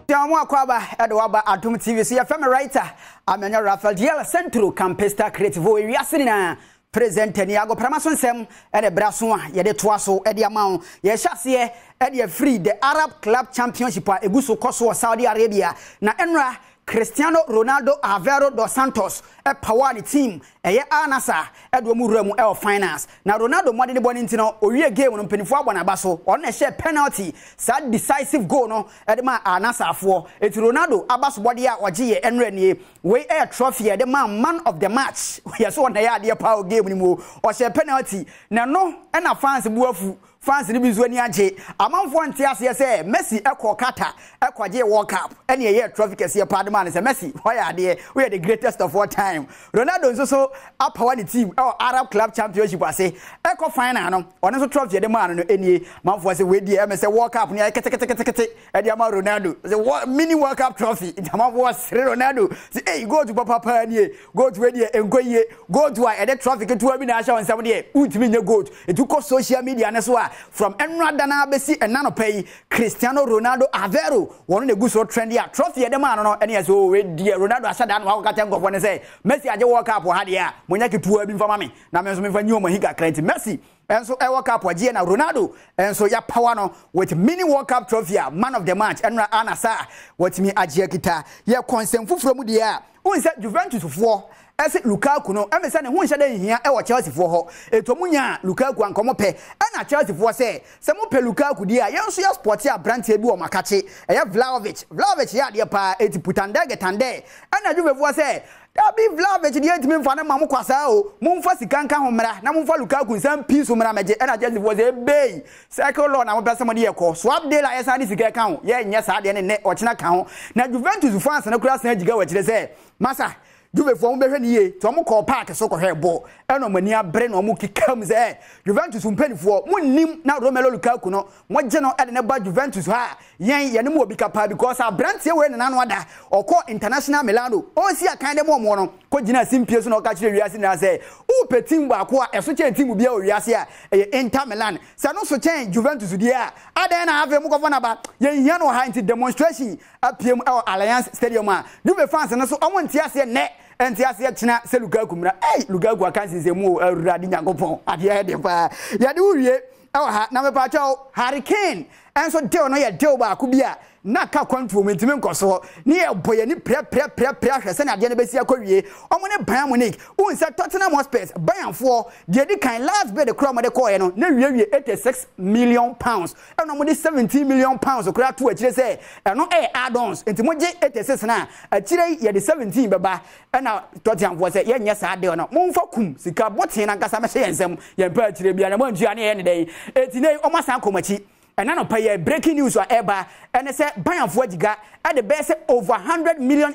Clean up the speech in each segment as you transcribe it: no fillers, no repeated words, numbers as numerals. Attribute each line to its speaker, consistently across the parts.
Speaker 1: Tia mo akwaaba de waba Adom TV so. Yɛfrɛ me writer Amenyo Raphael DL Centro Campista Creativo ewiase nyinaa presenter ni agoprama so nsɛm ɛna ɛbra so a yɛde toa so de ama wo. Yɛhyɛ aseɛ de afiri the Arab Club Championship a egu so kɔ so wɔ Saudi Arabia na ɛnora Cristiano Ronaldo Aveiro dos Santos pawaa ne team ɛyɛ Al Nassr de wɔn wuraa mu wɔ finals. Na Ronaldo mmɔdenbɔ no nti no, owiee game no mpanimfoɔ abɔ n'aba so. Ɔno na ɛhyɛɛ penalty, saa decisive goal no de maa Al Nassrfoɔ. Enti Ronaldo abasobɔdeɛ a ɔgyeeɛ nnora nie. Wei yɛ trophy a yɛde maa man of the match. Yɛse ɔno na ɛyɛ adeɛ paa wɔ game no mu o. Ɔhyɛɛ penalty na ɛno na fans bo afu. Fans no bi nso ani agye. Amanfoɔ nte aseɛ sɛ Messi kɔɔ Qatar kɔgyee World Cup ɛne ɛyɛɛ trophy kɛseɛ paa de maa no sɛ Messi woayɛ adeɛ, woyɛ the greatest of all time. Ronaldo nso so apawa ne team wɔ Arab Club Championship ase ɛkɔ final no, ɔno nso trophy yɛde maa no no nie. Amanfoɔ sɛ wei deɛ ɛmɛ sɛ World Cup no yɛayɛ keteketekete ɛde ama Ronaldo sɛ mini World Cup trophy nti amanfoɔ sere Ronaldo sɛ ei goat papa paa nie. Goat wei deɛ ɛnkɔ yie. Goat a yɛde traffic ketewa bi na ahyɛ wo nsam deɛ wontumi nyɛ goat. Nti wokɔ social media no so a from ɛnora da no ara bɛsi ɛna anɔpa yi Cristiano Ronaldo Aveiro wɔn na ɛgu so trend a trophy yɛde maa no no ɛne yɛ sɛ oh wei deɛ Ronaldo ahyɛ da na wakɔka kyerɛ nkurɔfoɔ no sɛ Messi agye World Cup wɔ ha deɛ a monyɛ ketewa bi mfa ma me na me nso memfa nyi wɔn ahi kakra nti Messi nso ɛwɔ cup ɔgyeɛ na Ronaldo nso yɛapawa no with mini World Cup trophy a man of the match ɛnora Al Nassr wɔtumi agye akita. Yɛkɔ nsɛm foforɔ mu deɛ a wohu sɛ Juventus foɔ ɛsɛ Lukaku no ɛmɛ sɛ ne ho nhyɛ dɛ nhia ɛwɔ Chelsea foɔ hɔ eto mu nya Lukaku anka ɔmo pɛ ɛna Chelsea foɔ sɛ sɛ mo pɛ Lukaku deɛ a yɛn nso yɛ spɔte aberanteɛ bi wɔ makakye ɛyɛ Vlahovic. Vlahovic yɛ adeɛ paa eti putandɛ getandɛ ɛna Juve foɔ sɛ dabi Vlahovic deɛ ntumi nfa no ma mo kwa saa o momfa sika nka ho mmra na momfa Lukaku nsa mpii so mmra mɛgye ɛna Chelsea foɔ sɛ ebei circle law na mopɛ sɛ mode yɛ kɔ swap deal a yɛsan de sika ɛka ho yɛnyɛ saa deɛ ne nnɛ ɔkyena ka ho na Juventus fans no koraa san agyiga wɔ akyire sɛ masa Juvefoɔ mo bɛhwɛ ne yie nti wɔn kɔɔ park so kɔhwɛ bɔ ɛna wɔn ani abere na wɔn keka mu sɛ Juventus mpanimfoɔ mo nnim na Romelu Lukaku no mo gye no ɛde ne ba Juventus ha yɛn yɛne mu obi ka paa because aberanteɛ wei ne n'ano ada ɔkɔ International Milano ɔresi akan de mu ɔmo no kɔ gyina simpie so na ɔka kyerɛ wiase nyinaa sɛ wopɛ team baako a ɛso kyɛn team biara wɔ wiase a ɛyɛ Inter Milan sɛ no so kyɛn Juventus deɛ a adɛn na afei mokɔfa no aba yɛnhia no wɔ ha nti demonstration apue mu wɔ Allianz Stadium a Juve fans no so ɔmo nte aseɛ nnɛ nte aseɛ kyena sɛ Lukaku mmra. Ei Lukaku aka nsensɛnmu o Awurade Nyankopɔn adeɛ ayɛ den paa. Yɛde wo wie wɔ ha na mepaakyɛw Harry Kane nso deal no yɛ deal baako bi a na ka kwantuo mu ntumi nkɔ soɔ ne yɛbɔ yɛn ani prɛprɛprɛprɛ ahwɛ sɛnea adeɛ no bɛsi akɔ wie. Ɔmo ne Bayern Munich wohu sɛ Tottenham Hotspurs Bayernfoɔ deɛ edi kan last bid koraa ɔmo de kɔɔɛ no na wiewie £86 million ɛna wɔde £17 million koraa to akyire sɛ ɛno ɛyɛ add-ons nti mogye 86 no a akyire yi yɛde 17 bɛba ɛna Tottenhamfoɔ sɛ yɛnyɛ saa deal no momfa kum sika bɔtee no ankasa mɛhyɛ yɛn nsam yɛn pɛ akyire bia na moantua ne yɛyɛ ne dɛn eti ne wɔn asan kɔ wɔn akyi ɛna nɔpɛ yɛ breaking news a ɛba ɛne sɛ Bayernfoɔ agyiga ɛde bɛyɛ sɛ over €100 million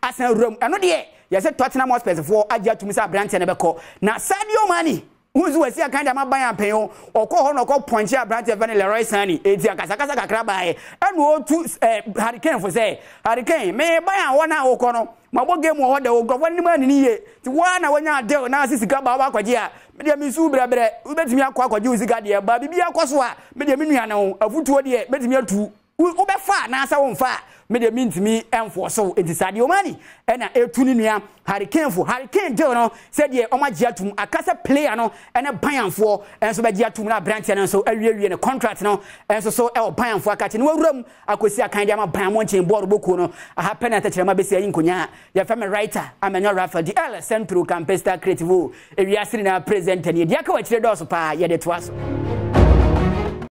Speaker 1: asan wuram ɛno deɛ yɛsɛ Tottenham Hotspurs foɔ agye atum sɛ aberanteɛ no bɛkɔ na Sadio Mane wohu sɛ wasi akan de ama Bayern pɛn o ɔkɔ hɔ na ɔkɔ pɔnkye aberanteɛ fɛ no Leroy Sane eti akasakasa kakra baeɛ ɛna ɔtu Harry Kane fo sɛ Harry Kane me Bayern hɔ na wokɔ no mabɔ game wɔ hɔ da o nkurɔfoɔ no nim anini yie nti woa na wanya deal na ase sika ba wakɔgye a medeɛ mesu brɛbrɛ wobɛtumi akɔ akɔgye wo sika deɛ ba biribi akɔ so a medeɛ me nua ne ho afutuo deɛ mɛtumi atu wobɛfa anaasɛ womfa a medeɛ mentumi ɛmfoɔ so nti Sadio Mane ɛna ɛtu ne nua Harry Kane fo Harry Kane deal no sɛdeɛ ɔmo agye atum aka sɛ player no ɛne Bayernfoɔ ɛnso bɛgye atum na aberanteɛ no nso awiewie ne contract no ɛnso so ɛwɔ Bayernfoɔ akakye ne wawura mu akɔsi akan de ama Bayern Munchen bɔɔlo bokuo no aha pɛ na tɛkyerɛma bɛsi ayi nkonyaa yɛfɛ me writer Amenyo Raphael di El Centro Campista Creativo ewiase nyinaa presenter nie deɛ aka wɔ akyire dɔɔso paa yɛde toa so.